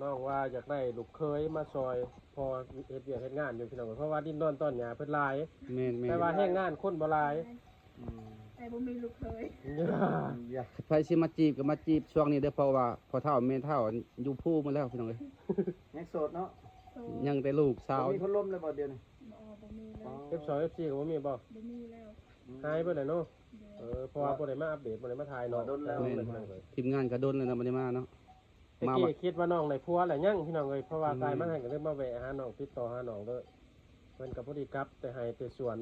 ນ້ອງວ່າຢາກໄດ້ລູກເຂີຍມາຊ່ອຍພໍ່ເຮັດວຽກເຮັດງານຢູ່ ພີ່ນ້ອງເອີຍ ເພາະວ່າດິນດອນຕອນຫຍ້າເພິ່ນຫຼາຍ. ແມ່ນໆ ແຕ່ວ່າແຮງງານຄົນບໍ່ຫຼາຍ. ອືມ ແຕ່ບໍ່ມີລູກເຂີຍ. ໃຜຊິມາຈີບກໍມາຈີບຊ່ວງນີ້ເດີ້ ເພາະວ່າພໍ່ເຖົ້າແມ່ເຖົ້າຢູ່ພູໝົດແລ້ວ ພີ່ນ້ອງເອີຍ. ຍັງໂສດເນາະ? ໂສດ. ຍັງແຕ່ລູກສາວ. ບໍ່ມີຄົນລົມແລ້ວບໍ່ດຽວນີ້? ບໍ່ ບໍ່ມີເລີຍ. ອໍ ເອັຟສອງ ເອັຟສີ່ ກໍບໍ່ມີບໍ່? ບໍ່ມີແລ້ວ. ອືມ ຫາຍໄປແລ້ວເນາະ? ໂດຍ. ເອີ ເພາະວ່າບໍ່ໄດ້ມາອັບເດດ ບໍ່ໄດ້ມາຖ່າຍນ້ອງ. ໂດນແລ້ວ. ແມ່ນ ທີມງານກໍດົນແລ້ວເນາະ ບໍ່ໄດ້ມາເນາະ. ແຕ່ກີ້ຄິດວ່ານ້ອງໄດ້ຜົວແລ້ວຍັງ ພີ່ນ້ອງເອີຍ ເພາະວ່າ ອືມ ກາຍມາຫັ້ນກໍເລີຍມາແວະຫານ້ອງ ຕິດຕໍ່ຫານ້ອງເລີຍ. ເພິ່ນກໍບໍ່ໄດ້ກັບແຕ່ໄຮ່ແຕ່ສວນ.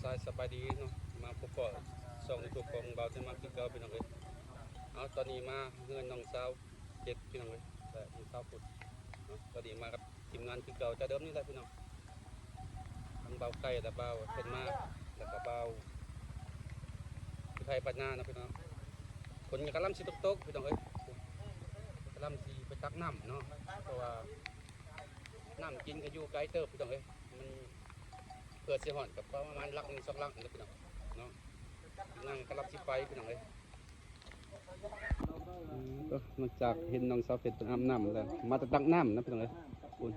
ສາຍສະບາຍດີເນາະ ມາພົບພໍ້ຊ່ອງຢູທູບຂອງບ່າວໄຊມັກຄືເກົ່າ ພີ່ນ້ອງເອີຍ. ເອົາ ຕອນນີ້ມາເຮືອນນ້ອງສາວ ເຈັດ ພີ່ນ້ອງເອີຍ ແລະ ມີຊາວພຸດເນາະ. ກໍດີມາກັບທີມງານຄືເກົ່າ ເຈົ້າເດີມນີ້ແຫຼະ ພີ່ນ້ອງ. ທັງບ່າວໄກ່ ແລະ ບ່າວເພິ່ນມາ ແລ້ວກໍບ່າວຜູ້ໄທບ້ານນາເນາະ ພີ່ນ້ອງ. ຝົນກໍກຳລັງຊິຕົກໆ ພີ່ນ້ອງເອີຍ ກຳລັງຊິໄປຕັກນ້ຳເນາະ ເພາະວ່ານ້ຳກິນກໍຢູ່ໄກເຕີບ ພີ່ນ້ອງເອີຍ. ມັນ ເພື່ອຊິຮອດກໍປະມານຫຼັກໜຶ່ງສອງຫຼັກນີ້ແຫຼະ ພີ່ນ້ອງເນາະ. ນາງກຳລັງຊິໄປ ພີ່ນ້ອງເອີຍ. ອືມ ເອີ ຫຼັງຈາກເຫັນນ້ອງສາວເພັດເພິ່ນອາບນ້ຳແລ້ວ ມາແຕ່ຕັກນ້ຳນະ ພີ່ນ້ອງເອີຍ. ພຸ້ນ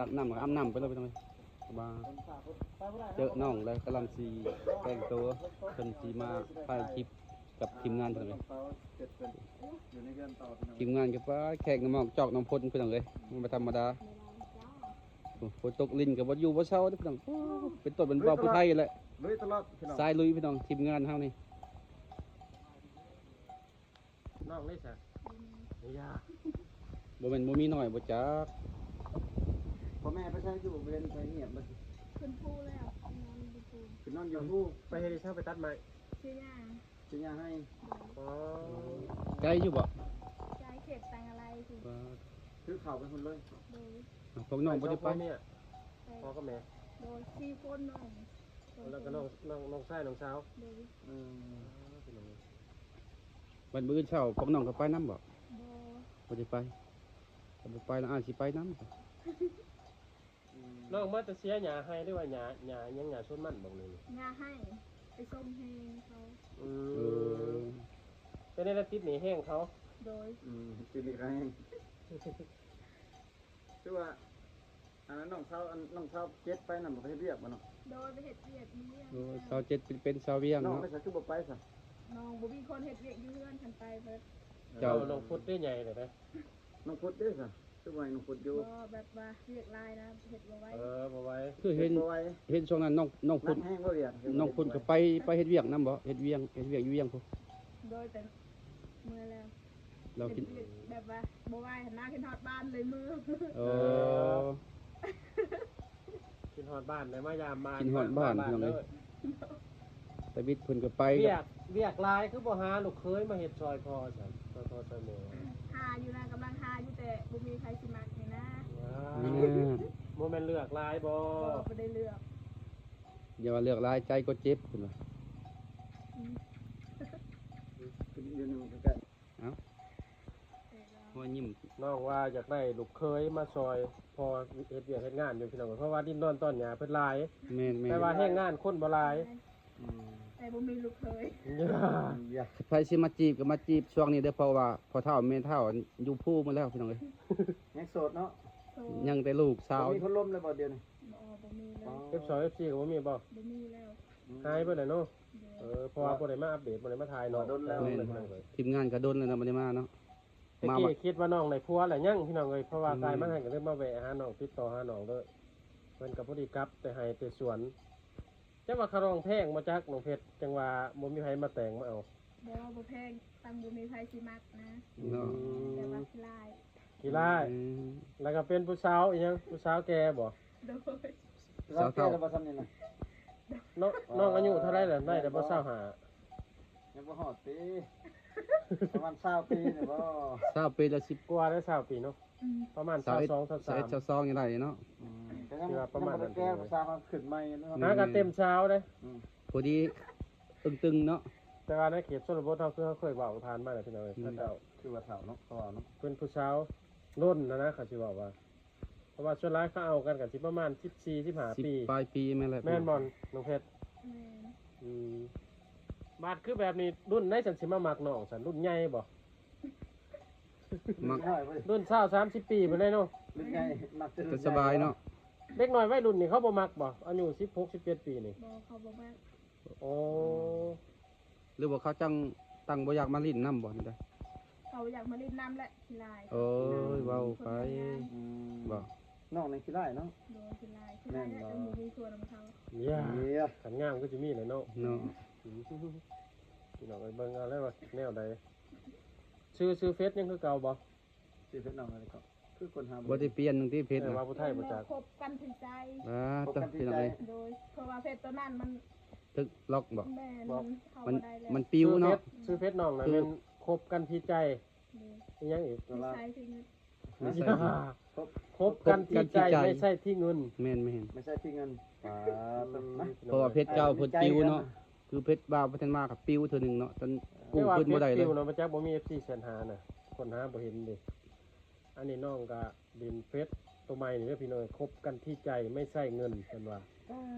ຕັກນ້ຳກໍອາບນ້ຳໄປແລ້ວ ພີ່ນ້ອງເອີຍ. ວ່າເຈີນ້ອງແລ້ວ ກຳລັງຊິແຕ່ງໂຕ ເພິ່ນຊິມາຖ່າຍຄລິບກັບທີມງານ ພີ່ນ້ອງເອີຍ. ທີມງານກໍປາແຂກນ້ຳໝອກຈອກນ້ຳຝົນ ພີ່ນ້ອງເອີຍ ບໍ່ທຳມະດາ. ໂອ້ ຝົນຕົກລິນກໍບໍ່ຢູ່ບໍ່ເຊົາເດ້ ພີ່ນ້ອງ. ໂອ້ ເປັນຕົ້ນເປັນເບົາຜູ້ໄທແຫຼະ ລຸຍຕະຫຼອດ ພີ່ນ້ອງ ສາຍລຸຍ ພີ່ນ້ອງ ທີມງານເຮົານີ້. ນ້ອງເດ້ຊະ? ບໍ່ມີ. ຢ່າ ບໍ່ແມ່ນບໍ່ມີນ້ອຍບໍ່ຈັກ. ພໍ່ແມ່ໄປໃສຄືບໍ່ເຫັນໃຜງຽບເບິດ? ຂຶ້ນພູແລ້ວ ນອນຢູ່ພູ. ຂຶ້ນນອນຢູ່ພູ. ໄປເຮັດໃສ? ໄປຕັດໄມ້ ຊື້ຫຍ້າ. ຊື້ຫຍ້າໃຫ້. ໂດຍ. ອໍ ໄກຢູ່ບໍ່? ໄກ ເຂດຕັງອາໄລພຸ້ນ. ຄືເຂົ້າໄປພຸ້ນເລີຍ? ໂດຍ. ພວກນ້ອງບໍ່ໄດ້ໄປ? ໄປສອງຄົນເມຍ ໄປ ພໍ່ກັບແມ່. ໂດຍ ສີ່ຄົນນ້ອງ ແລ້ວກໍນ້ອງ ນ້ອງ ນ້ອງຊາຍນ້ອງສາວ. ໂດຍ. ເອີ ພີ່ນ້ອງ ບັດມື້ອື່ນເຊົ້າພວກນ້ອງກໍໄປນຳບໍ່? ບໍ່ ບໍ່ໄດ້ໄປ. ຖ້າບໍ່ໄປແລ້ວອ້າຍຊິໄປນຳ. ອືມ ນ້ອງມາແຕ່ເສຍຫຍ້າໄຮ່ ຫຼືວ່າຫຍ້າ ຫຍ້າຫຍັງ ຫຍ້າສວນມັນບໍ່ນີ້? ຫຍ້າໄຮ່ ໄປສົ່ງແຮງເຂົາ. ອືມ ເອີ ເປັນໄດ້ຕິດໜີ້ແຮງເຂົາ. ໂດຍ. ອືມ ຕິດໜີ້ແຮງ. ຄືວ່າ ອັນນັ້ນນ້ອງສາວ ອັນນ້ອງສາວເຈັດໄປນຳ ໄປເຮັດວຽກບໍ່ນ້ອງ? ໂດຍ ໄປເຮັດວຽກຢູ່ວຽງ. ໂອ້ ສາວເຈັດເປັນ ເປັນສາວວຽງ ນ້ອງເນາະ. ໄປໃສຄືບໍ່ໄປຊະ? ນ້ອງບໍ່ມີຄົນເຮັດວຽກຢູ່ເຮືອນ ຄັນໄປເບີດ. ເຈົ້າ ເຈົ້າ ນ້ອງພຸດໄດ້ໃຫຍ່ແລ້ວເດ້. ນ້ອງພຸດເດ້ຊະ? ຄືບໍ່ໃຫ້ນ້ອງພຸດຢູ່? ບໍ່ ແບບວ່າວຽກຫຼາຍນະ ເຮັດບໍ່ໄຫວ. ເອີ ບໍ່ໄຫວ ຄືເຫັນ ເຮັດບໍ່ໄຫວ. ເຫັນຊ່ວງນັ້ນນ້ອງ ນ້ອງພຸດ ໜັກແຮງບໍ່ວຽກ. ນ້ອງພຸດກໍໄປ ໄປເຮັດວຽກນຳບໍ່? ເຮັດວຽກ ເຮັດວຽກຢູ່ວຽງພຸ້ນ. ໂດຍ ແຕ່ເມື່ອຍແລ້ວ. ລາວຄິດ ເປັນແບບວ່າບໍ່ໄຫວຫັ້ນນະ ຄິດຮອດບ້ານເລີຍເມືອ. ໂອ້ ເອີ ຄິດຮອດບ້ານ ໄດ້ມາຢາມບ້ານ ຄິດຮອດບ້ານ ມາ ພີ່ນ້ອງເອີຍ. ຕາວິດເພິ່ນກໍໄປ ວຽກ ວຽກຫຼາຍ ຄືບໍ່ຫາລູກເຂີຍມາເຮັດຊ່ອຍພໍ່ຊັ້ນ ຊ່ອຍພໍ່ຊ່ອຍແມ່? ຫາຢູ່ນະ ກຳລັງຫາຢູ່ ແຕ່ບໍ່ມີໃຜຊິມັກນີ້ນະ. ອ່າ ບໍ່ແມ່ນເລືອກຫຼາຍບໍ່? ບໍ່ ບໍ່ໄດ້ເລືອກ. ຢ່າວ່າເລືອກຫຼາຍ ໃຈກໍເຈັບ ເພິ່ນວ່າ. ອືມ ຢູ່ນຳກັນ. ເອົ້າ ຮອຍຍິ້ມ. ນ້ອງວ່າຢາກໄດ້ລູກເຂີຍມາຊ່ອຍພໍ່ເຮັດວຽກເຮັດງານຢູ່ ພີ່ນ້ອງເອີຍ ເພາະວ່າດິນດອນຕອນຫຍ້າເພິ່ນຫຼາຍ. ແມ່ນໆ ແຕ່ວ່າແຮງງານຄົນບໍ່ຫຼາຍ. ອືມ ແຕ່ບໍ່ມີລູກເຂີຍ. ໃຜຊິມາຈີບກໍມາຈີບຊ່ວງນີ້ເດີ້ ເພາະວ່າພໍ່ເຖົ້າແມ່ເຖົ້າຢູ່ພູໝົດແລ້ວ ພີ່ນ້ອງເອີຍ. ຍັງໂສດເນາະ? ໂສດ. ຍັງແຕ່ລູກສາວ. ບໍ່ມີຄົນລົມແລ້ວບໍ່ດຽວນີ້? ບໍ່ ບໍ່ມີເລີຍ. ອໍ ເອັຟສອງ ເອັຟສີ່ ກໍບໍ່ມີບໍ່? ບໍ່ມີແລ້ວ. ອືມ ຫາຍໄປແລ້ວເນາະ? ໂດຍ. ເອີ ເພາະວ່າບໍ່ໄດ້ມາອັບເດດ ບໍ່ໄດ້ມາຖ່າຍນ້ອງ. ໂດນແລ້ວ. ແມ່ນ ທີມງານກໍດົນແລ້ວນະ ບໍ່ໄດ້ມາເນາະ. ແຕ່ ມາ ກີ້ຄິດວ່ານ້ອງໄດ້ຜົວແລ້ວຍັງ ພີ່ນ້ອງເອີຍ ເພາະວ່າ ອືມ ກາຍມາຫັ້ນກໍເລີຍມາແວະຫານ້ອງ ຕິດຕໍ່ຫານ້ອງເລີຍ. ເພິ່ນກໍພໍດີກັບແຕ່ໄຮ່ແຕ່ສວນ. ຈັກວ່າຄ່າຮ້ອງແພງບໍ່ຈັກ ນ້ອງເພັດ ຈັ່ງວ່າບໍ່ມີໃຜມາແຕ່ງມາເອົາ. ບໍ່ ບໍ່ແພງ ຕັ້ງບໍ່ມີໃຜຊິມັກນະ. ອືມ ແຕ່ວ່າຂີ້ລ້າຍ. ຂີ້ລ້າຍ. ອືມ ແລ້ວກໍເປັນຜູ້ສາວອີຫຍັງ ຜູ້ສາວແກ່ບໍ່? ໂດຍ. ສາວເຖົ້າ ສາວແກ່ແລ້ວບໍ່ຊ່ຳນີ້ນະ? ນ້ອງ ອໍ ນ້ອງອາຍຸເທົ່າໃດແລ້ວ? ໄດ້ແລ້ວບໍ່ ຊາວຫ້າ? ຍັງບໍ່ຮອດຕິ ປະມານຊາວປີນີ້ບໍ່? ຊາວປີລະສິບກວ່າແລ້ວ ຊາວປີເນາະ. ອືມ ປະມານຊາວສອງ ຊາວສາມ ຊາວເອັດ ຊາວສອງ ຍັງໄດ້ເນາະ. ອືມ ກໍຍັງ ຖືວ່າປະມານນັ້ນ ຍັງບໍ່ໄດ້ແກ່ ຜູ້ສາວມາຂຶ້ນໃໝ່ເນາະ. ຫາກໍເຕັມຊາວເດ້. ອືມ ພໍດີຕຶງໆເນາະ. ແຕ່ວ່າໃນເຂດຊົນນະບົດເຮົາ ຄືເຮົາເຄີຍເວົ້າຜ່ານມາແລ້ວ ພີ່ນ້ອງເອີຍ ອືມ ເຂົາເຈົ້າ ຄືວ່າເຖົ້າເນາະ ເຂົາເວົ້າເນາະ ເປັນຜູ້ສາວລົ້ນຫັ້ນນະ ເຂົາຊິເວົ້າວ່າ ເພາະວ່າສ່ວນຫຼາຍເຂົາເອົາກັນກໍຊິປະມານສິບສີ່ ສິບຫ້າປີ ປາຍປີແມ່ນແຫຼະ ແມ່ນບໍ່ນ້ອງເພັດ? ແມ່ນ ອືມ ບາດຄືແບບນີ້ ລຸ້ນໃດຊັ້ນຊິມາມັກນ້ອງຊັ້ນ ລຸ້ນໃຫຍ່ບໍ່? ມັກ ລຸ້ນຊາວ ສາມສິບປີພຸ້ນໃດເນາະ ລຸ້ນໃຫຍ່ມັກແຕ່ລຸ້ນໃຫຍ່ ສະບາຍເນາະ ເດັກນ້ອຍໄວລຸ້ນນີ້ເຂົາບໍ່ມັກບໍ່? ອາຍຸສິບຫົກ ສິບເຈັດປີນີ້ ບໍ່ ເຂົາບໍ່ມັກ ໂອ້ ອືມ ຫຼືວ່າເຂົາຈັ່ງຕັ້ງບໍ່ຢາກມາຫຼິ້ນນຳບໍ່ ນີ້ໃດ? ເຂົາຢາກມາຫຼິ້ນນຳແຫຼະ ຂີ້ລ້າຍ ໂອ້ຍ ເວົ້າໄປ ອືມ ບໍ່ ນ້ອງນີ້ຂີ້ລ້າຍເນາະ ໂດຍ ຂີ້ລ້າຍ ຂີ້ລ້າຍແຫຼະ ແມ່ນບໍ່? ຈັ່ງບໍ່ມີຜົວນຳເຂົາ ເອີ ຄັນງາມກໍຊິມີແຫຼະເນາະ ເນາະ ອືມ ພີ່ນ້ອງເອີຍ ເບິ່ງເອົາແລ້ວວ່າແນວໃດ ຊື່ ຊື່ເຟສຍັງຄືເກົ່າບໍ່? ຊື່ເຟສນ້ອງນັ້ນກໍຄືຄົ້ນຫາບໍ່ໄດ້ປ່ຽນ ຕັ້ງແຕ່ເຟສ ເອີ ວ່າຜູ້ໄທບໍ່ຈັກ ຄົບກັນທີ່ໃຈ ອ່າ ຄົບກັນທີ່ໃຈ ພີ່ນ້ອງເອີຍ ໂດຍ ເພາະວ່າເຟສຕົວນັ້ນມັນຖືກລັອກບໍ່? ແມ່ນ ມັນເຂົ້າບໍ່ໄດ້ແລ້ວ ມັນປິວເນາະ ຊື່ເຟສ ຊື່ເຟສນ້ອງນັ້ນແມ່ນຄົບກັນທີ່ໃຈ ໂດຍ ອີຫຍັງອີກ? ທີ່ໃຊ້ທີ່ເງິນ ທີ່ໃຊ້ທີ່ ຄົບ ຄົບກັນທີ່ໃຈ ຄົບກັນທີ່ໃຈ ໄມ່ໃຊ້ທີ່ເງິນ ແມ່ນໆ ໄມ່ໃຊ້ທີ່ເງິນ ອ່າ ອືມ ເພາະວ່າເຟສເກົ່າເພິ່ນປິວເນາະ ຄືເຟສບ່າວພັດທະນາກໍປິວເທື່ອໜຶ່ງເນາະ ຈົນກູ້ຄືນບໍ່ໄດ້ເລີຍ ເນາະ ມາຈັກບໍ່ມີເອັຟຊີແຊດຫານະ ຄົ້ນຫາບໍ່ເຫັນເດ້ ອັນນີ້ນ້ອງກໍຫຼິ້ນເຟສໂຕໃໝ່ນີ້ເດີພີ່ນ້ອງ ຄົບກັນທີ່ໃຈ ໄມ່ໃຊ້ເງິນ ເພິ່ນວ່າ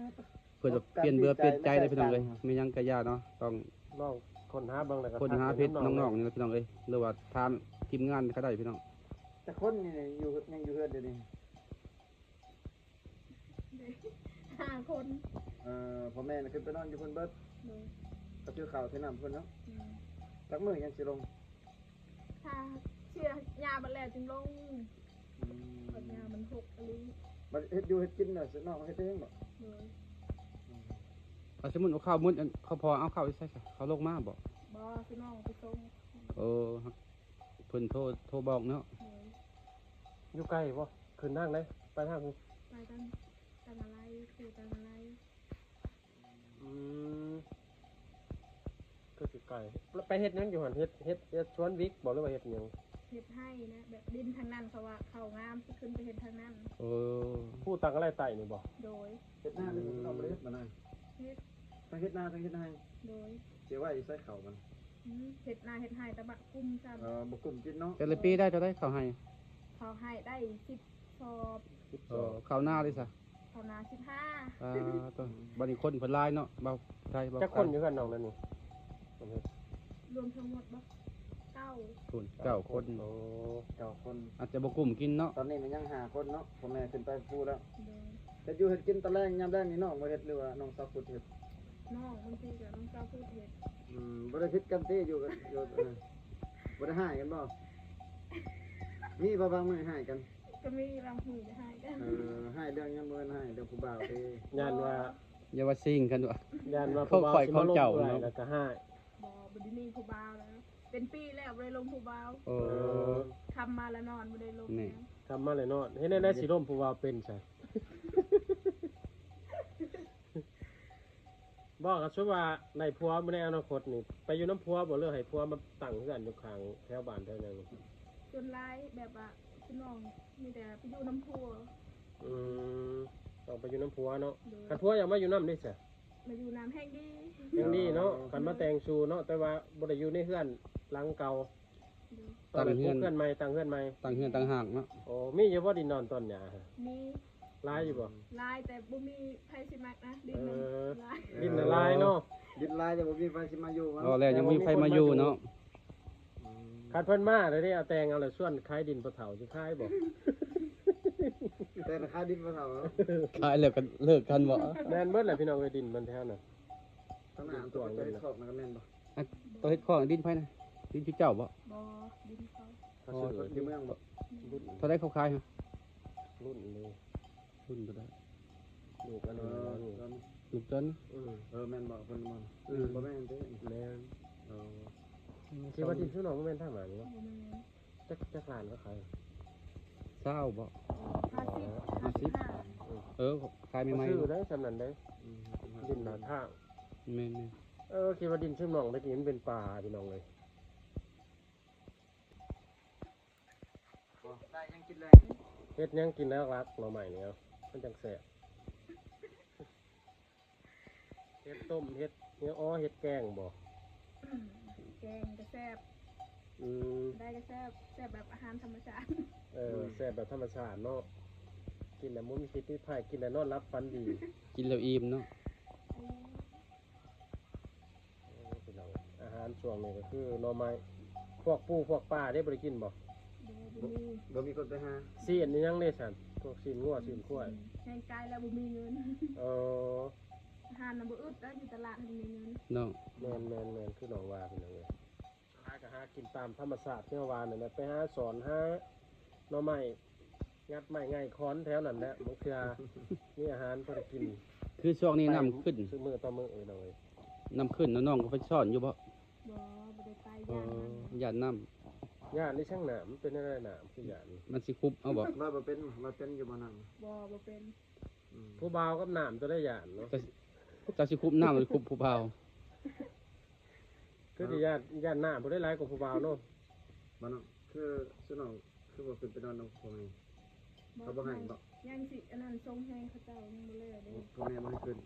ເພິ່ນວ່າປ່ຽນເບື່ອປ່ຽນໃຈເດ້ພີ່ນ້ອງເອີຍ ແມ່ນຫຍັງກໍຢ່າເນາະ ຕ້ອງລອງຄົ້ນຫາເບິ່ງ ແລ້ວກໍຄົ້ນຫາເຟສນ້ອງໆນີ້ແຫຼະພີ່ນ້ອງເອີຍ ຫຼືວ່າຖາມທີມງານກໍໄດ້ພີ່ນ້ອງ ຈັກຄົນນີ້ຢູ່ ຍັງຢູ່ເຮືອນດຽວນີ້? ຫ້າຄົນ ເອີ ພໍ່ແມ່ນະຂຶ້ນໄປນອນຢູ່ເພິ່ນເບິດ ໂດຍ ກໍຖືເຂົ້າຖືນ້ຳເພິ່ນເນາະ ອືມ ຈັກມື້ຍັງຊິລົງ? ຖ້າເຊື້ອຢາເບິດແລ້ວຈຶ່ງລົງ ອືມ ເພາະຢາມັນຫົກອີ່ຫຼີ ບັດເຮັດຢູ່ເຮັດກິນນະ ນ້ອງເຮັດເອງບໍ່? ໂດຍ ອືມ ຖ້າສົມມຸດວ່າເຂົ້າໝົດ ອັນ ເຂົາພໍເອົາເຂົ້າຢູ່ໃສຊະ? ເຂົາລົງມາບໍ່? ບໍ່ ຄືນ້ອງໄປສົ່ງ ໂອ້ ເພິ່ນໂທ ໂທບອກເນາະ ໂດຍ ຢູ່ໄກບໍ່? ຂຶ້ນທາງໃດ? ໄປທາງ ໄປທາງ ທາງອາໄລ ຄືທາງອາໄລ ອືມ ຄືຊິໄກ ແລ້ວໄປເຮັດຫຍັງຢູ່ຫັ້ນ? ເຮັດ ເຮັດ ເຮັດສວນວິກບໍ່ ຫຼືວ່າເຮັດຫຍັງ? ເຮັດໄຮ່ນະ ແບບດິນທາງນັ້ນ ເຂົາວ່າເຂົ້າງາມ ຊິຂຶ້ນໄປເຮັດທາງນັ້ນ ເອີ ຜູ້ຕັງອາໄລໃຕ້ນີ້ບໍ່? ໂດຍ ເຮັດນາ ອືມ ເຮັດນາ ເຮັດ ທັງເຮັດນາ ທັງເຮັດໄຮ່ ໂດຍ ຊິໄວ້ໃສ່ເຂົ້າມັນ ອືມ ເຮັດນາເຮັດໄຮ່ ແຕ່ບໍ່ກຸ້ມຊ້ຳ ເອີ ບໍ່ກຸ້ມກິນເນາະ ແຕ່ລະປີໄດ້ເທົ່າໃດເຂົ້າໄຮ່? ເຂົ້າໄຮ່ໄດ້ສິບສອບ ສິບສອບ ເອີ ເຂົ້ານາເດຊະ? ເຂົ້ານາສິບຫ້າ ອ່າ ໂຕ ບັດນີ້ຄົນເພິ່ນຫຼາຍເນາະ ບ່າວໄທ ບ່າວ ຈັກຄົນຢູ່ເຮືອນນ້ອງນັ້ນນີ້? ລວມທັງໝົດບໍ່? ເກົ້າ ຄົນ ເກົ້າຄົນ ໂອ້ ເກົ້າຄົນ ອາດຈະບໍ່ກຸ້ມກິນເນາະ ຕອນນີ້ມັນຍັງຫ້າຄົນເນາະ ພໍ່ແມ່ຂຶ້ນໄປພູແລ້ວ ໂດຍ ເຮັດຢູ່ເຮັດກິນຕອນແລງ ຍາມແລງນີ້ນ້ອງບໍ່ເຮັດ ຫຼືວ່ານ້ອງສາວພຸດເຮັດ? ນ້ອງ ບາງທີກໍນ້ອງສາວພຸດເຮັດ ອືມ ບໍ່ໄດ້ຜິດກັນຕິ ຢູ່ກັນ ຢູ່ ເອີ ບໍ່ໄດ້ຮ້າຍກັນບໍ່? ມີບໍ່ບາງມື້ຮ້າຍກັນ? ກໍມີບາງມື້ກໍຮ້າຍກັນ ເອີ ຮ້າຍເລື່ອງຫຍັງ? ບໍ່ແມ່ນຮ້າຍເລື່ອງຜູ້ບ່າວຕິ? ຢ້ານວ່າ ຢ່າວ່າຊິງກັນວ່າ ຢ້ານວ່າຜູ້ບ່າວຊິມາລົມເອື້ອຍແລ້ວກໍຮ້າຍ ບໍ່ ບໍ່ໄດ້ມີຜູ້ບ່າວແລ້ວ ເປັນປີແລ້ວບໍ່ໄດ້ລົມຜູ້ບ່າວ ໂອ້ ເອີ ຄ່ຳມາແລ້ວນອນ ບໍ່ໄດ້ລົມ ນີ້ ຄ່ຳມາແລ້ວນອນ ເຮັດແນວໃດຊິລົມຜູ້ບ່າວເປັນຊະ? ບໍ່ ກໍສົມມຸດວ່າໄດ້ຜົວໃນອະນາຄົດນີ້ ໄປຢູ່ນຳຜົວບໍ່ ຫຼືໃຫ້ຜົວມາຕັ້ງເຮືອນຢູ່ຂ້າງແຖວບ້ານແຖວຫຍັງ? ສ່ວນຫຼາຍແບບວ່າ ຄືນ້ອງມີແຕ່ໄປຢູ່ນຳຜົວ ອືມ ຕ້ອງໄປຢູ່ນຳຜົວເນາະ ໂດຍ ຄັນຜົວຢາກມາຢູ່ນຳເດຊະ? ມາຢູ່ນຳແຮ່ງດີ ແຮ່ງດີເນາະ ອໍ ຄັນມາແຕ່ງສູ່ເນາະ ແຕ່ວ່າບໍ່ໄດ້ຢູ່ໃນເຮືອນຫຼັງເກົ່າ ໂດຍ ຕ້ອງໄດ້ປຸກເຮືອນໃໝ່ ຕັ້ງເຮືອນໃໝ່ ຕັ້ງເຮືອນຕ່າງຫາກເນາະ ໂອ້ ມີຢູ່ບໍ່ດິນນອນຕອນຫຍ້າ? ມີ ຫຼາຍຢູ່ບໍ່? ຫຼາຍ ແຕ່ບໍ່ມີໃຜຊິມັກນະ ດິນ ເອີ ມັນຫຼາຍ ດິນນະຫຼາຍເນາະ ດິນຫຼາຍແຕ່ບໍ່ມີໃຜຊິມາຢູ່ມັນ ເວົ້າແລ້ວຍັງບໍ່ມີໃຜມາຢູ່ເນາະ ອືມ ຄັນເພິ່ນມາແລ້ວເດ້ ເອົາແຕ່ງເອົາແລ້ວ ຊວນຂາຍດິນພໍ່ເຖົ້າຊິຂາຍບໍ່? ແຕ່ງຂາຍດິນພໍ່ເຖົ້າເນາະ ຂາຍແລ້ວກໍເລີກກັນບໍ່? ແມ່ນເບິດແຫຼະພີ່ນ້ອງເອີຍ ດິນມັນແຖວນັ້ນ ຂ້າງໜ້າ ຕວງເຮັດຄອກນະ ແມ່ນບໍ່? ອ່ະ ໂຕເຮັດຄອກ ດິນໃຜນະ? ດິນເຈົ້າບໍ່? ບໍ່ ດິນເຂົາ ເຂົາຊື້ຢູ່ເມືອງບໍ່? ລຸ້ນ ເທົ່າໃດເຂົາຂາຍ? ລຸ້ນເລີຍ ລຸ້ນເທົ່າໃດ? ລູກອັນນີ້ ເອີ ລູກເຈົ້ານີ້ ເອີ ເອີ ແມ່ນບໍ່? ເພິ່ນບໍ່ ອືມ ບໍ່ແມ່ນເດ້ ແມ່ນ ເອີ ອືມ ທີ່ວ່າດິນຊຸມນ້ອງບໍ່ແມ່ນທາງໜ້ານີ້ເນາະ? ບໍ່ແມ່ນ ຈັກ ຈັກລ້ານເຂົາຂາຍ? ຊາວບໍ່? ຫ້າສິບ ຫ້າສິບ ຫ້າສິບຫ້າ ເອີ ເອີ ຂາຍໃໝ່ໆ ເນາະ ຊື້ໄດ້ສ່ຳນັ້ນເດ້ ອືມ ດິນໜ້າທາງ ແມ່ນໆ ເອີ ຄິດວ່າດິນຊຸມນ້ອງຕະກີ້ມັນເປັນປ່າພີ່ນ້ອງເອີຍ ບໍ່ ໄດ້ຫຍັງກິນແລງ ເຮັດຫຍັງກິນຫຼັກໆ ໜໍ່ໄມ້ນີ້ ມັນຈັ່ງແຊບ ເຮັດຕົ້ມ ເຮັດຫຍັງ ອໍ ເຮັດແກງບໍ່? ແກງກໍແຊບ ອືມ ໄດ້ກໍແຊບ ແຊບແບບອາຫານທຳມະຊາດ ເອີ ອືມ ແຊບແບບທຳມະຊາດເນາະ ກິນແລ້ວບໍ່ມີພິດມີໄພ ກິນແລ້ວນອນຫຼັບຝັນດີ ກິນແລ້ວອີ່ມເນາະ ອືມ ໂອ້ ພີ່ນ້ອງ ອາຫານຊ່ວງນີ້ກໍຄືໜໍ່ໄມ້ ພວກປູພວກປາເດ້ ບໍ່ໄດ້ກິນບໍ່? ບໍ່ ບໍ່ມີ ບໍ່ມີຄົນໄປຫາ ຊີ້ນອີ່ຫຍັງເດ້ຊັ້ນ ພວກຊີ້ນງົວຊີ້ນຄວາຍ ແຮງກາຍແລ້ວບໍ່ມີເງິນ ເອີ ອາຫານນະບໍ່ອຶດແລ້ວ ຢູ່ຕະຫຼາດຫັ້ນມີເງິນເນາະ ແມ່ນໆໆ ຄືນ້ອງວ່າພີ່ນ້ອງເອີຍ ຫາກໍຫາກິນຕາມທຳມະຊາດແນວວ່ານັ້ນແຫຼະ ໄປຫາສອນຫາໜໍ່ໄມ້ ງັດໄມ້ໄງຄອນແຖວນັ້ນແຫຼະ ບາງເທື່ອມີອາຫານພໍໄດ້ກິນ ຄືຊ່ວງນີ້ນ້ຳຂຶ້ນ ຊຸມື້ຕໍ່ມື້ເອີຍນ້ອງເອີຍ ນ້ຳຂຶ້ນ ນ້ອງໆກໍໄປຊ້ອນຢູ່ບໍ່? ບໍ່ ບໍ່ໄດ້ໄປ ອໍ ຢ້ານນ້ຳ ຢ້ານນ້ຳ ຢ້ານນີ້ຊ່າງນ້ຳ ມັນເປັນແນວໃດນ້ຳຄືຢ້ານ ມັນຊິຄຸບເອົາບໍ່? ລອຍບໍ່ເປັນ ລອຍເປັນຢູ່ບໍ່ນ້ຳ? ບໍ່ ບໍ່ເປັນ ອືມ ຜູ້ບ່າວກັບນ້ຳຕົວໃດຢ້ານເນາະ ເຈົ້າ ເຈົ້າຊິຄຸບນ້ຳ ຫຼືຄຸບຜູ້ບ່າວ? ຄືຊິຢ້ານ ຢ້ານນ້ຳຜູ້ໃດຫຼາຍກວ່າຜູ້ບ່າວເນາະ ບໍ່ເນາະ ຄື ຊຸນ້ອງ ຄືບໍ່ຂຶ້ນໄປນອນນຳພວກນີ້ ບໍ່ ເຂົາບໍ່ໃຫ້ບໍ່? ຍັງຊິອັນນັ້ນ ສົ່ງແຮງເຂົາເຈົ້າຍັງບໍ່ແລ້ວເດ້ ພໍ່ແມ່ບໍ່ໃຫ້ຂຶ້ນ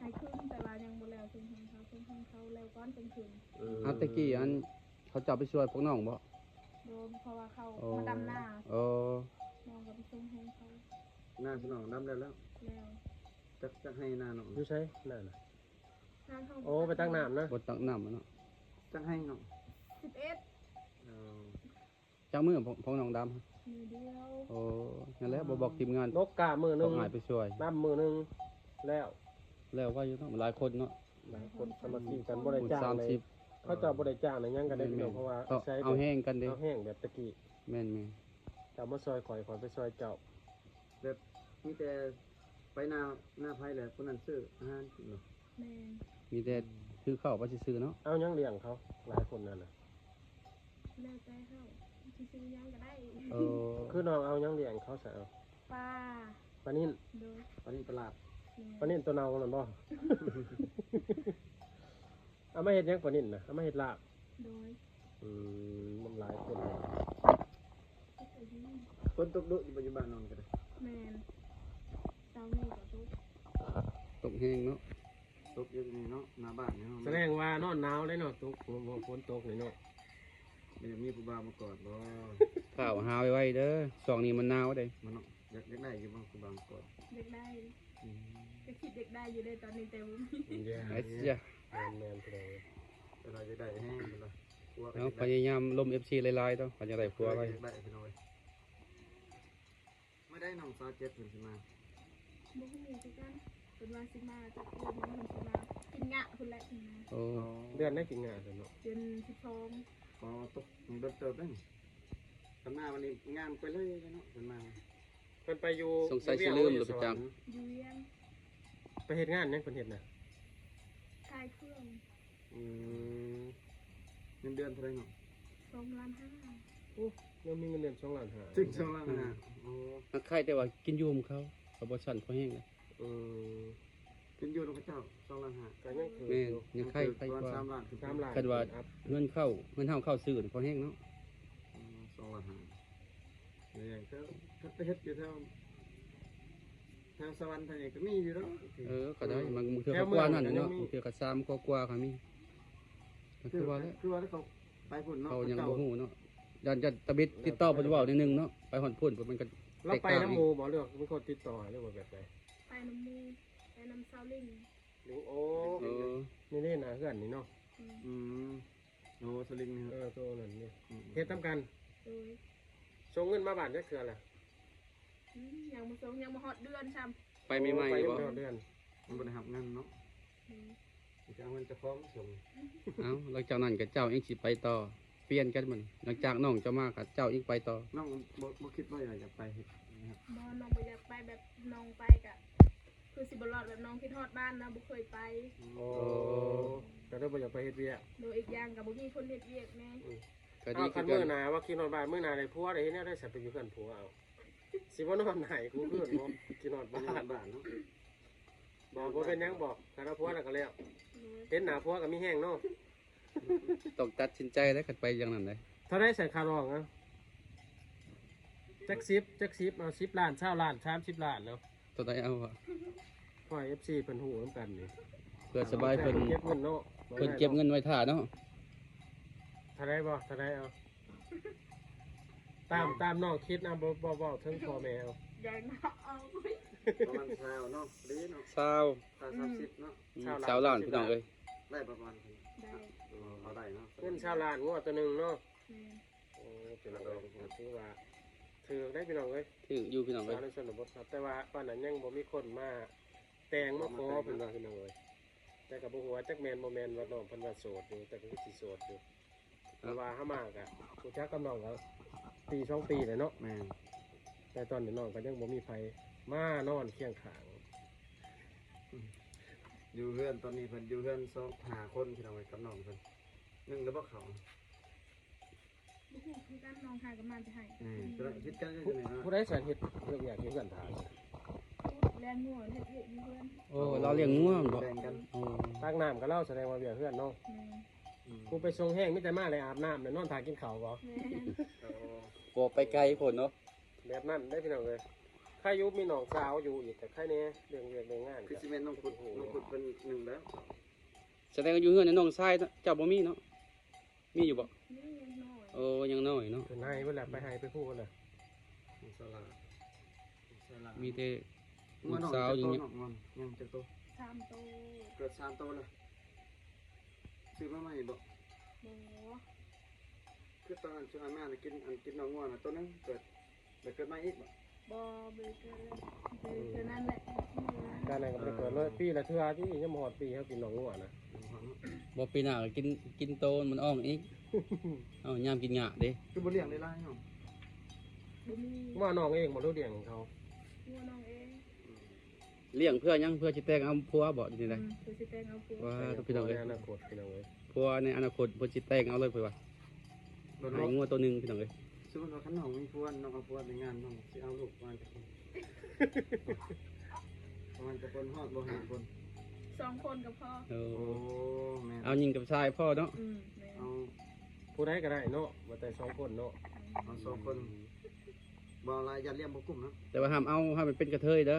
ໃຫ້ຂຶ້ນ ແຕ່ວ່າຍັງບໍ່ແລ້ວ ສົ່ງແຮງເຂົາ ສົ່ງແຮງເຂົາແລ້ວກ່ອນ ຈັ່ງຂຶ້ນ ເອີ ເອົາ ແຕ່ກີ້ອັນ ເຂົາເຈົ້າໄປຊ່ວຍພວກນ້ອງບໍ່? ບໍ່ ເພາະວ່າເຂົາ ອໍ ມາດຳນາ ອໍ ນ້ອງກໍໄປສົ່ງແຮງເຂົາ ນາຊິນ້ອງດຳແລ້ວ ແລ້ວ ແລ້ວ ຈັກ ຈັກໄຮ່ນານ້ອງ ຢູ່ໃສນານະ? ນາເຮົາ ໂອ້ ບໍ່ຕັກ ໄປຕັກນ້ຳນະ ບໍ່ຕັກນ້ຳເນາະ ຈັກໄຮ່ນ້ອງ? ສິບເອັດ ອໍ ຈັກມື້ພວກ ພວກນ້ອງດຳ? ມື້ດຽວ ໂອ້ ນັ້ນແຫຼະ ອ່າ ບໍ່ບອກທີມງານ ນົກກາມື້ໜຶ່ງ ເຂົາຫາຍໄປຊ່ວຍ ດຳມື້ໜຶ່ງ ແລ້ວ ແລ້ວໄວຢູ່ເນາະ ຫຼາຍຄົນເນາະ ຫຼາຍຄົນສາມັກຄີກັນ ບໍ່ໄດ້ຈ້າງໃດ ເຂົາເຈົ້າບໍ່ໄດ້ຈ້າງໃດຫຍັງກັນເດ້ ແມ່ນໆ ພີ່ນ້ອງ ເພາະວ່າ ເອົາ ອາໄສ ເອົາແຮງກັນເດ້ ເອົາແຮງແບບຕະກີ້ ແມ່ນໆ ເຈົ້າມາຊ່ອຍຂ້ອຍ ຂ້ອຍໄປຊ່ອຍເຈົ້າ ແບບມີແຕ່ໄປນາ ນາໃຜແຫຼະ ຜູ້ນັ້ນຊື້ອາຫານກິນບໍ່? ແມ່ນ ມີແຕ່ ອືມ ຊື້ເຂົ້າໄປຊື່ໆເນາະ ເອົາຫຍັງລ້ຽງເຂົາ ຫຼາຍຄົນນັ້ນນະ? ແລ້ວແຕ່ເຮົາ ຊິຊື້ຫຍັງກໍໄດ້ ເອີ ຄືນ້ອງເອົາຫຍັງລ້ຽງເຂົາຊະ? ເອົາ ປາ ປານິນ ໂດຍ ປານິນຕະຫຼາດ ໂດຍ ປານິນຕົວເນົ່ານັ້ນບໍ່? ເອົາມາເຮັດຫຍັງປານິນນະ? ເອົາມາເຮັດລາບ ໂດຍ ອືມ ມັນຫຼາຍຄົນ ຝົນຕົກດຸຢູ່ ຢູ່ບ້ານນ້ອງກໍໄດ້ ແມ່ນ ເຊົ້ານີ້ກໍຕົກ ຕົກແຮງເນາະ ຕົກຢູ່ນີ້ເນາະ ໜ້າບ້ານນີ້ເນາະ ສະແດງວ່ານອນໜາວເດ້ເນາະ ຕົກ ຝົນຕົກນີ້ເນາະ ບໍ່ຢາກມີຜູ້ບ່າວມາກອດບໍ່? ຟ້າວຫາໄວໆເດີ ຊ່ວງນີ້ມັນໜາວເດ້ ມັນເນາະ ຢາກ ຢາກໄດ້ຢູ່ບໍ່ຜູ້ບ່າວມາກອດ? ຢາກໄດ້ ອືມ ກໍຄິດຢາກໄດ້ຢູ່ເດ້ຕອນນີ້ ແຕ່ບໍ່ມີ ເອີ ແມ່ນໆ ພີ່ນ້ອງເອີຍ ເພິ່ນວ່າຢາກໄດ້ແຮງ ເພິ່ນວ່າ ເອົາ ພະຍາຍາມລົມເອັຟຊີຫຼາຍໆເນາະ ຄັນຢາກໄດ້ຜົວໄວ ຢາກໄດ້ພີ່ນ້ອງເອີຍ ມື້ໃດນ້ອງສາວເຈັດເພິ່ນຊິມາ? ບໍ່ຮູ້ຄືກັນ ເພິ່ນວ່າຊິມາຈັກເດືອນໜຶ່ງ ເພິ່ນຊິມາກິນງະພຸ້ນແຫຼະ ເພິ່ນວ່າ ໂອ້ ອໍ ເດືອນໃດກິນງະຊັ້ນເນາະ? ເດືອນສິບສອງ ອໍ ຕົກເດີນເຕີບເດ້ ຄັນມາວັນນີ້ງາມໄປເລີຍເນາະ ເພິ່ນມາ ເພິ່ນໄປຢູ່ ສົງໄສຊິລືມຫຼືໄປຈັກ ຢູ່ວຽງ ໄປເຮັດງານຫຍັງເພິ່ນເຮັດນະ? ຂາຍເຄື່ອງ ອືມ ເງິນເດືອນເທົ່າໃດເນາະ? ສອງລ້ານຫ້າ ໂອ້ ຍັງມີເງິນເດືອນສອງລ້ານຫ້າ ເຖິງສອງລ້ານຫ້າ ໂອ້ ມັນໄຄແຕ່ວ່າກິນຢູ່ນຳເຂົາ ເຂົາບໍ່ຊັ້ນພໍແຮງເລີຍ ອືມ ເປັນຢູ່ນຳເຂົາເຈົ້າ ສອງລ້ານຫ້າ ກໍຍັງຖືກ ແມ່ນ ຢູ່ ຍັງໄຄ ໄຄກວ່າ ສາມລ້ານ ສາມລ້ານ ຄັນວ່າເງິນເຂົ້າ ເງິນເຮົາເຂົ້າຊື່ນີ້ພໍແຮງເນາະ ອືມ ສອງລ້ານຫ້າ ແມ່ນ ກໍ ກໍໄປເຮັດຢູ່ແຖວ ແຖວສະຫວັນ ແຖວຫຍັງກໍມີຢູ່ດອກ ເອີ ກໍໄດ້ ບາງເທື່ອກໍກວ່ານັ້ນເນາະ ບາງເທື່ອກໍສາມກວ່າໆກໍມີ ກໍຄືວ່າແຫຼະ ຄືວ່າເຂົາໄປພຸ້ນເນາະ ເຂົາຍັງບໍ່ຮູ້ເນາະ ຢ້ານ ຢ້ານຕາບິດຕິດຕໍ່ເພິ່ນເວົ້າໜ້ອຍໜຶ່ງເນາະ ໄປຮອດພຸ້ນ ມັນກໍ ລາວໄປນຳໝູ່ບໍ່ ຫຼືວ່າມີຄົນຕິດຕໍ່ ຫຼືວ່າແບບໃດ? ໄປນຳໝູ່ ໄປນຳຊາວລິງ ລິງ ໂອ້ ເອີ ນີ້ໆ ໜ້າເຮືອນນີ້ເນາະ ອືມ ອືມ ໂອ້ ສະລິງນີ້ ເອີ ໂຕນັ້ນນີ້ ອືມ ເຮັດນຳກັນ ໂດຍ ສົ່ງເງິນມາບ້ານຈັກເທື່ອລະ? ອືມ ຍັງບໍ່ສົ່ງ ຍັງບໍ່ຮອດເດືອນຊ້ຳ ໄປໃໝ່ໆ ໂອ້ ບໍ່ ໄປຍັງບໍ່ຮອດເດືອນ ຍັງບໍ່ໄດ້ຮັບເງິນເນາະ ອືມ ຈະເອົາເງິນເຈົ້າຂອງສົ່ງ ເອົ້າ ຫຼັງຈາກນັ້ນກໍເຈົ້າເອງຊິໄປຕໍ່ ປ່ຽນກັນບັດນີ້ ຫຼັງຈາກນ້ອງເຈົ້າມາກໍເຈົ້າເອງໄປຕໍ່ ນ້ອງບໍ່ ບໍ່ຄິດບໍ່ຢາກ ຢາກໄປເຮັດ ບໍ່ ນ້ອງບໍ່ຢາກໄປ ແບບນ້ອງໄປກະ ຄືຊິບໍ່ລອດ ແບບນ້ອງຄິດຮອດບ້ານນະ ບໍ່ເຄີຍໄປ ໂອ້ ໂອ້ ກໍເລີຍບໍ່ຢາກໄປເຮັດວຽກ ໂດຍ ອີກຢ່າງກໍບໍ່ມີຄົນເຮັດວຽກແດ່ ອືມ ກໍດີ ເອົ້າ ຄັນມື້ໜ້າວ່າຄິດຮອດບ້ານ ມື້ໜ້າໄດ້ຜົວ ໄດ້ເຮັດແນວໃດ ຊິໄປຢູ່ເຮືອນຜົວ ເອົາ ຊິບໍ່ນອນໃຫ້ກູເຮືອນບໍ່ ຄິດຮອດບ້ານ ນອນບ້ານເນາະ ບໍ່ ບໍ່ເປັນຫຍັງ ບໍ່ ຄັນເອົາຜົວແລ້ວກໍແລ້ວ ໂດຍ ເຫັນໜ້າຜົວກໍມີແຮງເນາະ ຕ້ອງຕັດສິນໃຈເດ້ ຄັນໄປຢ່າງນັ້ນເດ້ ເທົ່າໃດໃສ່ຄ່າດອງນະ? ຈັກສິບ ຈັກສິບ ເອົາສິບລ້ານ ຊາວລ້ານ ສາມສິບລ້ານເນາະ ເທົ່າໃດເອົາວະ? ຂໍໃຫ້ເອັຟຊີເພິ່ນຮູ້ນຳກັນນີ້ ເພື່ອສະບາຍເພິ່ນ ເກັບເງິນເນາະ ເພິ່ນເກັບເງິນໄວ້ຖ້າເນາະ ເທົ່າໃດບໍ່ ເທົ່າໃດເອົາ ຕາມ ຕາມນ້ອງຄິດນຳ ບໍ່ ບໍ່ເວົ້າເຖິງພໍ່ແມ່ເອົາ ຢ່ານະເອົາ ປະມານຊາວເນາະ ດີເນາະ ຊາວ ຊາວ ສາມສິບເນາະ ອືມ ຊາວລ້ານ ຊາວລ້ານ ພີ່ນ້ອງເອີຍ ໄດ້ປະມານ ໄດ້ ເອີ ເອົາໄດ້ເນາະ ເງິນຊາວລ້ານງົວໂຕໜຶ່ງເນາະ ແມ່ນ ໂອ້ ພີ່ນ້ອງເອີຍ ຖືວ່າຖືກໄດ໋ພີ່ນ້ອງເອີຍ ຖືກຢູ່ພີ່ນ້ອງເອີຍ ສາວໃນຊົນນະບົດເນາະ ແຕ່ວ່າປານນັ້ນຍັງບໍ່ມີຄົນມາແຕ່ງມາຂໍ ເພິ່ນວ່າພີ່ນ້ອງເອີຍ ແຕ່ກໍບໍ່ຮູ້ວ່າຈັກແມ່ນບໍ່ແມ່ນ ວ່ານ້ອງເພິ່ນວ່າໂສດຢູ່ ແຕ່ກໍຄືຊິໂສດຢູ່ ເພາະວ່າເຮົາມາກໍຮູ້ຈັກກັບນ້ອງກໍປີສອງປີແລ້ວເນາະ ແມ່ນ ແຕ່ຕອນນີ້ນ້ອງກໍຍັງບໍ່ມີໃຜມານອນຄຽງຂ້າງ ຢູ່ເຮືອນ ຕອນນີ້ເພິ່ນຢູ່ເຮືອນສອງ ຫ້າຄົນ ພີ່ນ້ອງເອີຍ ກັບນ້ອງເພິ່ນ ໜຶ່ງແລ້ວບໍ່ເຂົ້າ ບໍ່ຮູ້ຄືກັນ ນ້ອງຫາກໍມາແຕ່ໃຫ້ ແມ່ນ ຜິດກັນຢູ່ນີ້ເນາະ ຜູ້ໃດຊັ້ນເຮັດວຽກຢູ່ເຮືອນທ່ານ ຜູ້ລ້ຽງງົວ ເຮັດວຽກຢູ່ເຮືອນ ໂອ້ ລາວລ້ຽງງົວແມ່ນບໍ່ ແບ່ງກັນ ໂອ້ ຕັກນ້ຳກໍລາວ ສະແດງວ່າວຽກເຮືອນເນາະ ແມ່ນ ອືມ ຜູ້ໄປສົ່ງແຮງມີແຕ່ມາແລ້ວອາບນ້ຳ ແລ້ວນອນຖ້າກິນເຂົ້າບໍ່ ແມ່ນ ໂອ້ ບໍ່ໄປໄກໂພດເນາະ ແບບນັ້ນເດ້ພີ່ນ້ອງເອີຍ ໃຄຢູ່ມີນ້ອງສາວຢູ່ອີກກໍໃຄແດ່ ເລື່ອງວຽກເລື່ອງງານ ຄືຊິແມ່ນນ້ອງພຸດ ນ້ອງພຸດເພິ່ນໜຶ່ງແລ້ວ ສະແດງວ່າຢູ່ເຮືອນນ້ອງຊາຍເຈົ້າບໍ່ມີເນາະ ມີຢູ່ບໍ່ ມີຍັງນ້ອຍ ໂອ້ ຍັງນ້ອຍເນາະ ເພິ່ນໃຫ້ເບິດແລ້ວ ໄປໃຫ້ໄປພູເບິດແລ້ວ ສາລາ ສາລາ ມີແຕ່ລູກສາວຢູ່ ຍັງຈັກໂຕ ສາມໂຕ ເກີດສາມໂຕແລ້ວ ຊື້ມາໃໝ່ບໍ່ ບໍ່ ຄືຕອນນັ້ນຊຸມອ້າຍມານະ ກິນ ອັນ ກິນນ້ອງງົວນະ ໂຕໜຶ່ງເກີດ ໄດ້ເກີດໃໝ່ອີກບໍ່ ບໍ່ ບໍ່ໄດ້ເກີດເລີຍ ເກີດເທື່ອນັ້ນແຫຼະ ການນັ້ນກໍບໍ່ໄດ້ເກີດເລີຍ ເອີ ປີລະເທື່ອຕິ ຍັງບໍ່ຮອດປີເຮົາກິນນ້ອງງົວນະ ບໍ່ ປີໜ້າກໍກິນ ກິນໂຕມັນອ່ອງອີກ ເອົາຍາມກິນຫຍ້າເດ້ ຄືບໍ່ລ້ຽງໄດ້ຫຼາຍເນາະ ບໍ່ມີ ວ່ານ້ອງເອງບໍ່ ຫຼືລ້ຽງເຂົາ ງົວນ້ອງເອງ ອືມ ລ້ຽງເພື່ອຫຍັງ ເພື່ອຊິແຕ່ງເອົາຜົວບໍ່ ຫຼືຈັ່ງໃດ ອືມ ເພື່ອຊິແຕ່ງເອົາຜົວ ວ່າ ແຕ່ງເອົາຜົວ ພີ່ນ້ອງເອີຍ ໃນອະນາຄົດ ພີ່ນ້ອງເອີຍ ຜົວໃນອະນາຄົດເພິ່ນຊິແຕ່ງເອົາເລີຍ ເພິ່ນວ່າ ໃຫ້ງົວໂຕໜຶ່ງ ພີ່ນ້ອງເອີຍ ສົມມຸດວ່າຄັນນ້ອງມີຜົວ ນ້ອງເອົາຜົວແຕ່ງງານ ນ້ອງຊິເອົາລູກປະມານຈັກຄົນ ປະມານຈັກຄົນ ຮອດບໍ່ ຫ້າຄົນ ສອງຄົນກໍພໍ ໂອ້ ໂອ້ ແມ່ນ ເອົາຍິງກັບຊາຍພໍເນາະ ອືມ ແມ່ນ ເອົາ ຜູ້ໃດກໍໄດ້ເນາະ ວ່າແຕ່ສອງຄົນເນາະ ອືມ ເອົາສອງຄົນ ອືມ ບໍ່ຫຼາຍ ຢ້ານລ້ຽງບໍ່ກຸ້ມເນາະ ແຕ່ວ່າຫ້າມເອົາ ໃຫ້ມັນເປັນກະເທີຍເດີ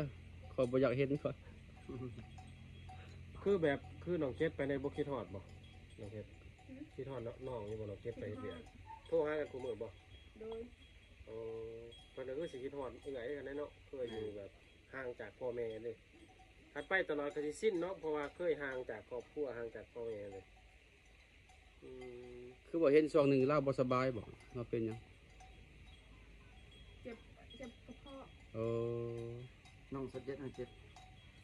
ຂ້ອຍບໍ່ຢາກເຫັນຂ້ອຍ ຄືແບບ ຄືນ້ອງເຈັດໄປໃນບໍ່ຄິດຮອດບໍ່ ນ້ອງເຈັດ ຫືມ ຄິດຮອດນ້ອງຢູ່ບໍ່ ນ້ອງເຈັດໄປເຮັດວຽກ ຄິດຮອດ ໂທຫາກັນຄູ່ມື້ບໍ່ ໂດຍ ໂອ້ ເພິ່ນກໍຄືຊິຄິດຮອດເອື້ອຍຫັ້ນແຫຼະເນາະ ເອື້ອຍຢູ່ ແມ່ນ ແບບຫ່າງຈາກພໍ່ແມ່ເດ້ ຄັນໄປຕະຫຼອດກໍຊິຊິນເນາະ ເພາະວ່າເຄີຍຫ່າງຈາກຄອບຄົວ ຫ່າງຈາກພໍ່ແມ່ເດ້ ອືມ ຄືວ່າເຫັນຊ່ວງໜຶ່ງລາວບໍ່ສະບາຍບໍ່ ລາວເປັນຫຍັງ ເຈັບ ເຈັບກະເພາະ ໂອ້ ນ້ອງຊາວເຈັດ ເຈັບ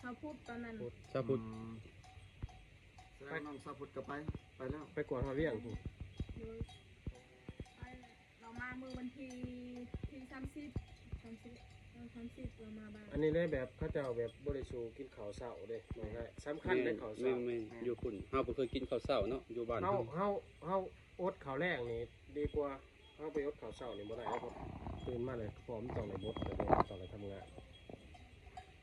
ຊາວພຸດຕອນນັ້ນ ຊາວພຸດ ອືມ ສະແດງວ່ານ້ອງຊາວພຸດກໍໄປ ໄປແລ້ວ ໄປກວດຮອດວຽງພຸ້ນ ໂດຍ ໄປແລ້ວ ລາວມາມື້ວັນທີ ທີສາມສິບ ສາມສິບ ເອີ ສາມສິບລາວມາບ້ານ ອັນນີ້ເດ້ ແບບເຂົາເຈົ້າແບບບໍ່ໄດ້ສູ່ກິນເຂົ້າເຊົ້າເດ້ ນ້ອງ ແມ່ນ ສຳຄັນເດ້ ແມ່ນ ເຂົ້າເຊົ້າ ແມ່ນ ແມ່ນ ຢູ່ພຸ້ນ ເຮົາບໍ່ເຄີຍກິນເຂົ້າເຊົ້າເນາະ ຢູ່ບ້ານ ເຮົາ ເຮົາ ເຮົາ ເຮົາອົດເຂົ້າແລງນີ້ດີກວ່າ ເຮົາໄປອົດເຂົ້າເຊົ້ານີ້ບໍ່ໄດ້ ເພາະຕື່ນມາແລ້ວ ເພາະມັນຕ້ອງໄດ້ບົດ ແລ້ວກໍຕ້ອງໄດ້ທຳງານ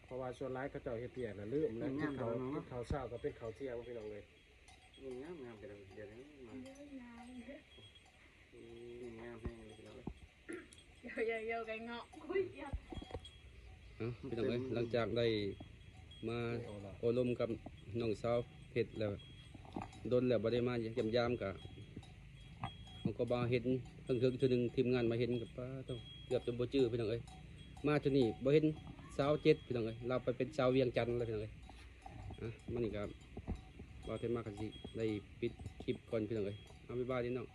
ເພາະວ່າສ່ວນຫຼາຍເຂົາເຈົ້າເຮັດວຽກນະ ລືມແລ້ວ ກິນເຂົ້າ ກິນເຂົ້າເຊົ້າກໍເປັນເຂົ້າທ່ຽງ ພີ່ນ້ອງເອີຍ ງາມໆ ດຽວນີ້ ງາມເດ້ ອືມ ງາມແຮງເລີຍ ພີ່ນ້ອງເອີຍ ເອີ ພີ່ນ້ອງເອີຍ ຫຼັງຈາກໄດ້ມາໂອ້ລົມກັບນ້ອງສາວເພັດແລ້ວ ດົນແລ້ວບໍ່ໄດ້ມາຢ້ຽມຢາມ ກະເຮົາກໍມາເຫັນເຖິງໆ ເທື່ອໜຶ່ງ ທີມງານມາເຫັນກໍ ປາໂທ້ ເກືອບຈະບໍ່ຈື່ ພີ່ນ້ອງເອີຍ ມາເທື່ອນີ້ບໍ່ເຫັນສາວເຈັດ ພີ່ນ້ອງເອີຍ ລາວໄປເປັນສາວວຽງຈັນແລ້ວ ພີ່ນ້ອງເອີຍ ອ່ະ ມື້ນີ້ກໍບ່າວເທັດມາກໍຊິໄດ້ປິດຄລິບກ່ອນ ພີ່ນ້ອງເອີຍ ເອົາ ບາຍບາຍເດີນ້ອງ.